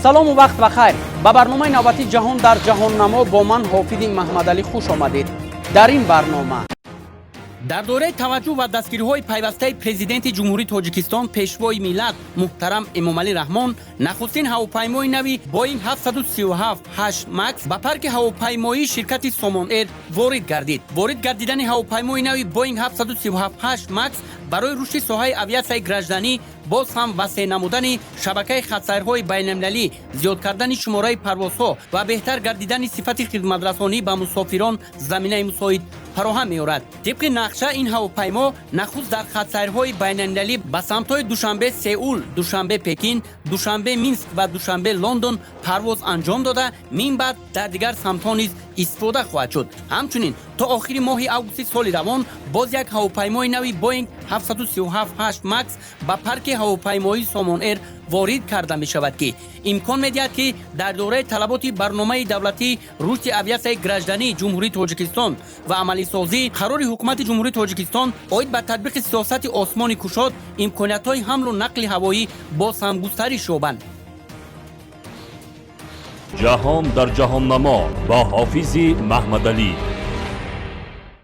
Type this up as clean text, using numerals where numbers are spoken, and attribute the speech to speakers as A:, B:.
A: Салому вақт ба хайр. Ба барномаи навбатии «Ҷаҳон дар ҷаҳоннамо» бо ман, Ҳофизи Маҳмадалӣ, хуш омадед. Дар ин барнома: дар доираи таваҷҷӯҳ ва дастгириҳои пайвастаи Президенти Ҷумҳурии Тоҷикистон, Пешвои миллат муҳтарам Эмомалӣ Раҳмон, нахустин ҳавопаймои нави Боинг 737-8 Макс ба парки ҳавопаймоии ширкати Сомон Эйр ворид гардид. Ворид гардидани ҳавопаймои нави Боинг 737-8 Макс барои рушди соҳаи авиатсияи гражданӣ, боз ҳам васеъ намудани шабакаи хатсайрҳои байналмилалӣ, зиёд кардани шумораи парвозҳо ва беҳтар гардидани сифати хидматрасонӣ ба мусофирон заминаи мусоид фароҳам меорад. Тибқи нақша, ин ҳавопаймо нахуст дар хатсайрҳои байналмилалӣ ба самтҳои Душанбе Сеул, Душанбе Пекин, Душанбе Минск ва Душанбе Лондон парвоз анҷом дода, мин баъд дар дигар самтҳо низ истифода хоҳад шуд. Ҳамчунин, то охири моҳи августи соли равон боз як ҳавопаймои нави Боинг 737-8 Макс ба парки ҳавопаймоии Сомон Эйр ворид карда мешавад, ки имкон медиҳад, ки дар доираи талаботи барномаи давлатии рушди авиатсияи граждании Ҷумҳурии Тоҷикистон ва амалисозии қарори Ҳукумати Ҷумҳурии Тоҷикистон оид ба татбиқи сиёсати осмони кушод имкониятҳои ҳамлу нақли ҳавоӣ боз ҳам густариш ёбанд.
B: «Ҷаҳон дар ҷаҳоннамо» бо Ҳофизи Маҳмадалӣ.